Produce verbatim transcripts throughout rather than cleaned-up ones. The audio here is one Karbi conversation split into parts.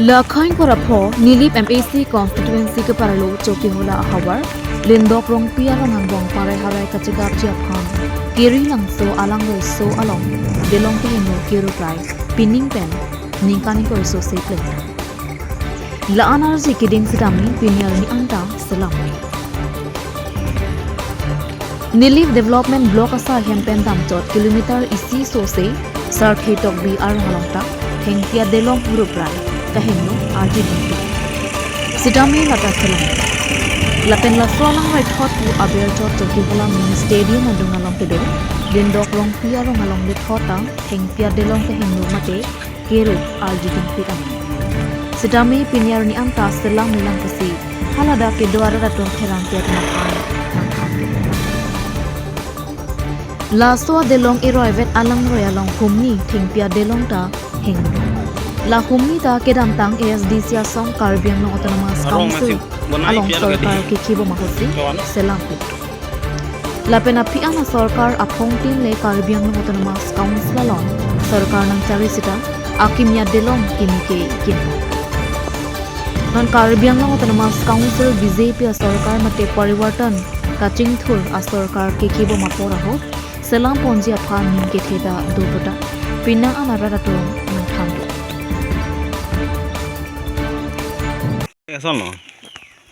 Lakhang Korapho, Nilip M A C constituency keparlo Chokihola ahavar, Lindok Rongpi arong angbong parai harai kachegapji aphan, Kiri Langso alangroi so along, Delong kehingno kerup rai, pining pen, ningkan ingkoi so se pleng. La-an arji keding sitame, pini arni anta, selam. Nilip Development Block asai hem pen damchot kilometer isi so se, Sarthe Tokbi arong along ta, Thengpi adelong rup rai, kehingno arji dingpi. Sitame lata selam. Lapen laso alangroi thot pu aber chot Chokihola mini stadium adung along kedo, Lindok Rongpi arong along le thot ta, Thengpi adelong kehingno mate, kerup arji dingpi kami. Sitame pini arni anta selam nilang pusi, haladak kedo arat atum pherang tiat nangkhan, nangkhan. Laso adelong eroi vet alangroi along humni Thengpi adelong ta hingno. La humni ta kedamtang A S D C asong Karbi Anglong Autonomous Arong Council masih bonai along piar sorkar gadi. Kekhibom ahutsi Kawan. Selam pi. Lapen aphi an asorkar aphongtin le Karbi Anglong Autonomous Council along sorkar nangchari sita akimi adelong kimi ke kin. Non Karbi Anglong Autonomous Council B J P asorkar mate Parivartan kachingthur asorkar kekhibom apor ahut selam ponji aphan ning kethe ta do puta pinang an arat atum nangthan do. Eson no?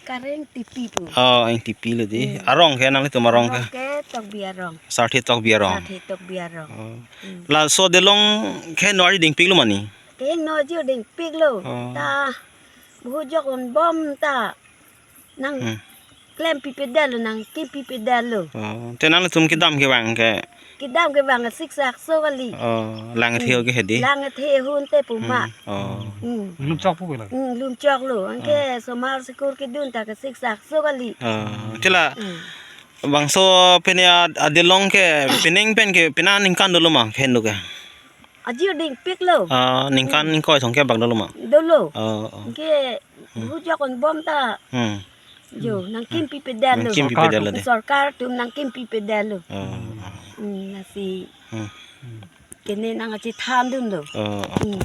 Kareng Tipi pu. Oh, Ingtipi lo di. Hmm. Arong ke nanglitum arong ke? Arong ke Tokbi arong. Sarthe Tokbi arong. Sarthe Tokbi arong. Oh. Hmm. Laso adelong kehingno arji dingpiklo mani? Kehingno arji dingpiklo. Oh. Ta buhu jok un bom ta nang Hmm. klempi pedal lo, nangkimpi pedal lo. Oh, te nanglitum kedam kevang ke? Kedam kevang siksak so kali. Oh, lang Hmm. theo ke hedi? Lang the hun te puma. Hmm. Oh. Hmm. Lum chok pu bela. Hmm, lum chok lo. Anke Oh. somar sikur kedun ta ke siksak so kali. Oh, te la Hmm. bangso pini ad-, adelong ke pining pen ke pini ningkan dolo ma kehingno ke? Arji dingpiklo. Ah, ningkan Hmm. ingkoi song ke bak dolo ma? Dolo. Oh, oh. Anke Hmm. buhu jok un bom ta. Hmm. Jo, nangkimpi pedal lo. Nangkimpi pedal lo de. Sorkar atum nangkimpi pedal lo. Oh. Hmm, lasi. Hmm. Kene nangkachethan dun lo. Oh, oh. Hmm.